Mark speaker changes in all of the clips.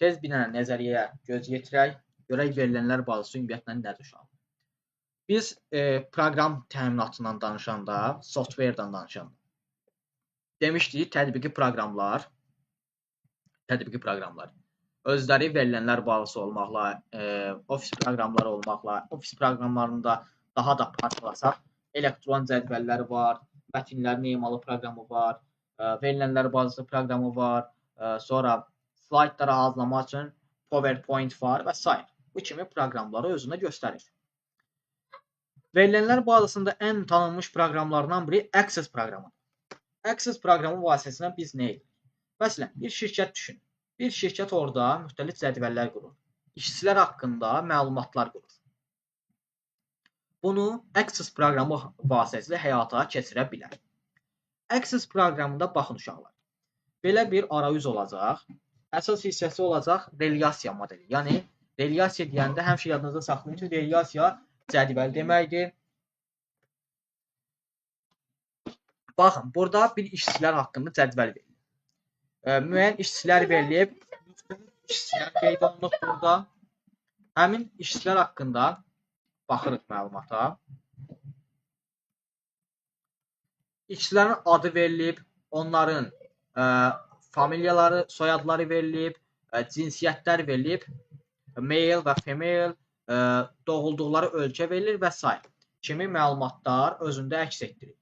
Speaker 1: Tez bir dənə nəzəriyyəyə göz yetirək, görək verilənlər bazası ümumiyyətlə nədir uşaqlar. Biz proqram təminatından danışanda, software-dan danışanda demişdik tətbiqi proqramlar özləri verilənlər bazası olmaqla, ofis proqramları olmaqla, ofis proqramlarında daha da parçalasaq, elektron cədvəlləri var, mətnlərin emalı proqramı var, verilənlər bazası proqramı var, sonra slaydları hazırlamaq üçün PowerPoint var və s. Bu kimi proqramları özünə göstərir. Verilənlər bazasında ən tanınmış proqramlardan biri Access proqramıdır. Access proqramı vasitəsilə biz nə edirik? Məsələn, bir şirkət düşünün. Bir şirkət orada müxtəlif cədvəllər qurur. İşçilər haqqında məlumatlar qurur. Bunu Access proqramı vasitəsilə həyata keçirə bilər. Access proqramında baxın uşaqlar. Belə bir arayüz olacaq. Əsas hissəsi olacaq relyasiya modeli. Yəni relyasiya deyəndə həmişə yadınızda saxlayın ki, relyasiya cədvəl deməkdir. Baxın, burada bir işçilər haqqında cədvəl verilir. Müəyyən işçilər verilib, müxtəlif işçilər qeyd olunub burada. Həmin işçilər haqqında baxırıq məlumata. İşçilərin adı verilib, onların familiyaları, soyadları verilib, cinsiyyətlər verilib, male və female, doğulduqları ölkə verilir və s. kimi məlumatlar özündə əks etdirir.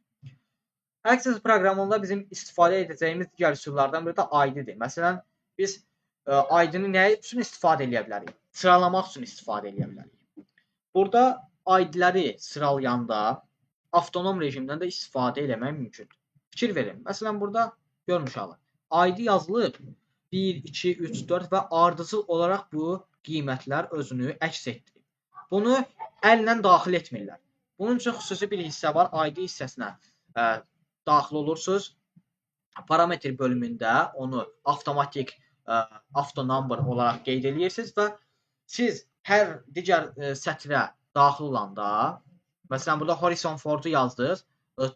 Speaker 1: Access proqramında bizim istifadə edəcəyimiz digər üsullardan biri də ID-dir. Məsələn, biz ID-ni nə üçün istifadə edə bilərik? Sıralamaq üçün istifadə edə bilərik. Burada ID-ləri sıralayanda avtonom rejimdən də istifadə eləmək mümkündür. Fikir verin. Məsələn, burada görün uşaqlar. ID yazılıb 1, 2, 3, 4 və ardıcıl olaraq bu qiymətlər özünü əks etdirir. Bunu əllə daxil etmirlər. Bunun üçün xüsusi bir hissə var. ID hissəsinə daxil olursunuz. Parametr bölümündə onu avtomatik auto number olaraq qeyd edirsiniz və siz hər digər sətrə daxil olanda, məsələn, burada Harrison Ford'u yazdınız,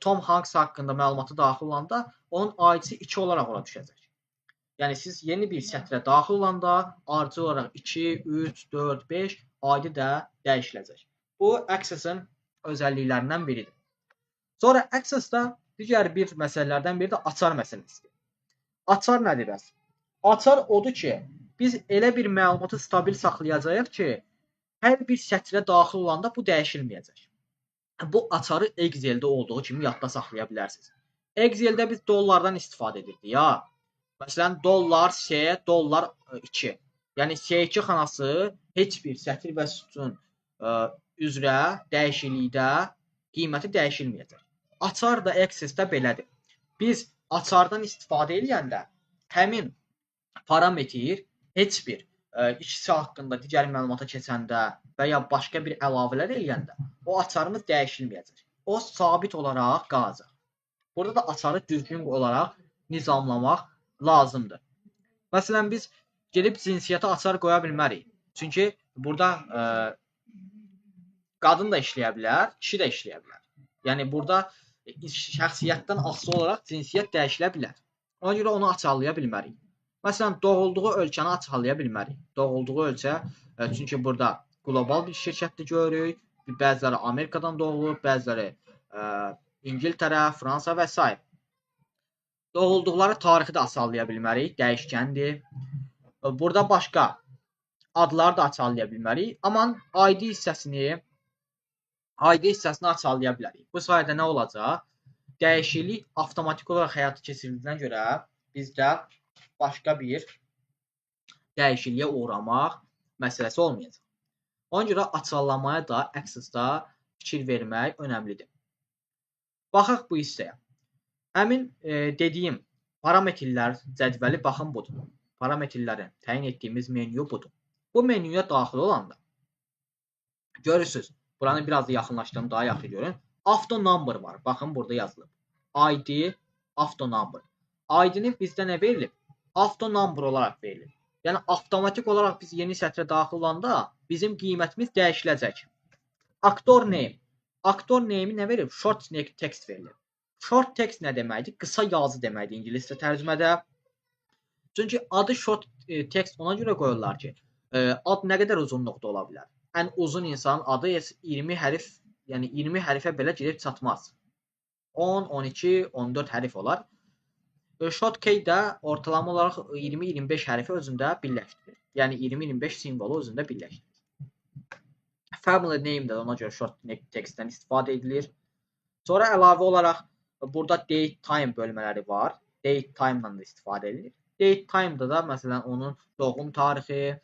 Speaker 1: Tom Hanks haqqında məlumatı daxil olanda onun ID-si 2 olaraq ora düşəcək. Yəni siz yeni bir sətrə daxil olanda ardıcıl olaraq 2, 3, 4, 5 ID də dəyişiləcək. Bu Access-in özəlliklərindən biridir. Sonra Access-da digər bir məsələlərdən biri də açar məsələsidir. Açar nədir bəs? Açar odur ki, biz elə bir məlumatı stabil saxlayacağıq ki, hər bir sətrə daxil olanda bu dəyişilməyəcək. Bu açarı Excel-də olduğu kimi yadda saxlaya bilərsiniz. Excel-də biz dollardan istifadə edirdik ya. Məsələn, dollar C, dollar 2. Yəni C2 xanası heç bir sətir və sütun üzrə dəyişiklikdə qiyməti dəyişilməyəcək. Açar da Access-də belədir. Biz açardan istifadə edəndə həmin parametr heç bir işçi haqqında digər məlumata keçəndə və ya başqa bir əlavələr eləyəndə o açarımız dəyişilməyəcək. O sabit olaraq qalacaq. Burada da açarı düzgün olaraq nizamlamaq lazımdır. Məsələn, biz gedib cinsiyyətə açar qoya bilmərik. Çünki burada qadın da işləyə bilər, kişi də işləyə bilər. Yəni burada şəxsiyyətdən asılı olaraq cinsiyyət dəyişilə bilər. Ona görə onu açarlaya bilmərik. Məsələn, doğulduğu ölkəni açarlaya bilmərik. Doğulduğu ölkə, çünki burada qlobal bir şirkətdir görürük. Bəziləri Amerikadan doğulub, bəziləri İngiltərə, Fransa və s. Doğulduqları tarixi də açarlaya bilmərik, dəyişkəndir. Burada başqa adları da açarlaya bilmərik. Amma ID hissəsini açarlaya bilərik. Bu sayədə nə olacaq? Dəyişiklik avtomatik olaraq həyata keçirildiyinə görə bizdə başqa bir dəyişikliyə uğramaq məsələsi olmayacaq. Ona görə açarlamaya da Access-da fikir vermək önəmlidir. Baxaq bu hissəyə. Həmin dediyim parametrlər cədvəli baxın budur. Parametrlərin təyin etdiyimiz menyu budur. Bu menyuya daxil olanda görürsünüz, buranı biraz da yaxınlaşdırım, daha yaxşı görün. Auto number var. Baxın burada yazılıb. ID auto number. ID-ni bizdə nə verilib? Auto number olaraq verilib. Yəni avtomatik olaraq biz yeni sətrə daxil olanda bizim qiymətimiz dəyişiləcək. Actor name. Actor name-i nə verilib? Short text verilib. Short text nə deməkdir? Qısa yazı deməkdir ingiliscə tərcümədə. Çünki adı short text ona görə qoyurlar ki, ad nə qədər uzunluqda ola bilər. Ən uzun insanın adı 20 hərif, yəni 20 hərifə belə gedib çatmaz. 10, 12, 14 hərif olar. Short key də ortalama olaraq 20-25 hərfi özündə birləşdirir. Yəni 20-25 simvolu özündə birləşdirir. Family name də ona görə short textdən istifadə edilir. Sonra əlavə olaraq burada date time bölmələri var. Date time-dan da istifadə edilir. Date time-da da məsələn onun doğum tarixi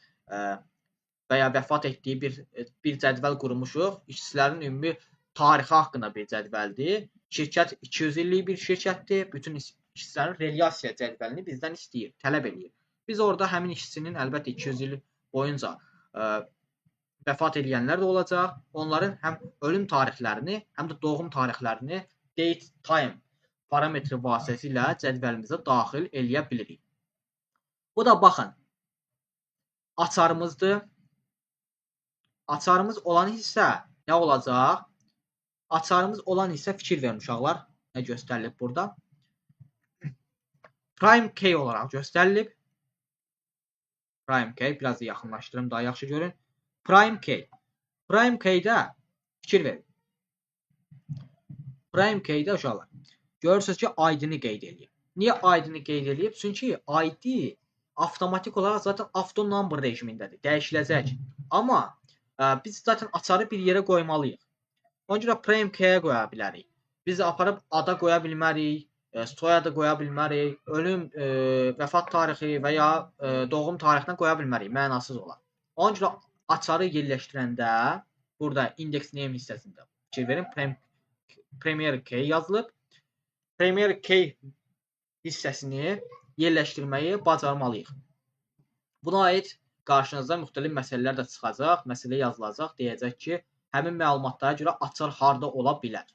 Speaker 1: və ya vəfat etdiyi bir cədvəl qurmuşuq. İşçilərin ümumi tarixi haqqında bir cədvəldir. Şirkət 200 illik bir şirkətdir. Bütün işçilərin relyasiya cədvəlini bizdən istəyir, tələb eləyir. Biz orada həmin işçinin əlbəttə 200 il boyunca vəfat edənlər də olacaq. Onların həm ölüm tarixlərini, həm də doğum tarixlərini date time parametri vasitəsilə cədvəlimizə daxil eləyə bilirik. Bu da baxın, açarımızdır. Açarımız olan hissə nə olacaq? Açarımız olan hissə fikir verin uşaqlar. Nə göstərilib burada? Prime key olaraq göstərilib. Prime key, biraz da yaxınlaşdırım, daha yaxşı görün. Prime key. Prime key-də fikir verin. Prime key-də uşaqlar, görürsünüz ki, ID-ni qeyd eləyib. Niyə ID-ni qeyd eləyib? Çünki ID avtomatik olaraq zaten auto number rejimindədir, dəyişiləcək. Amma biz zaten açarı bir yerə qoymalıyıq. Ona görə prime key-ə qoya bilərik. Biz aparıb ada qoya bilmərik, soyada qoya bilmərik, ölüm, vəfat tarixi və ya doğum tarixinə qoya bilmərik, mənasız olar. Ona görə açarı yerləşdirəndə burada index name hissəsində fikir verin, primary key yazılıb. Primary key hissəsini yerləşdirməyi bacarmalıyıq. Buna aid qarşınıza müxtəlif məsələlər də çıxacaq, məsələ yazılacaq, deyəcək ki, həmin məlumatlara görə açar harda ola bilər.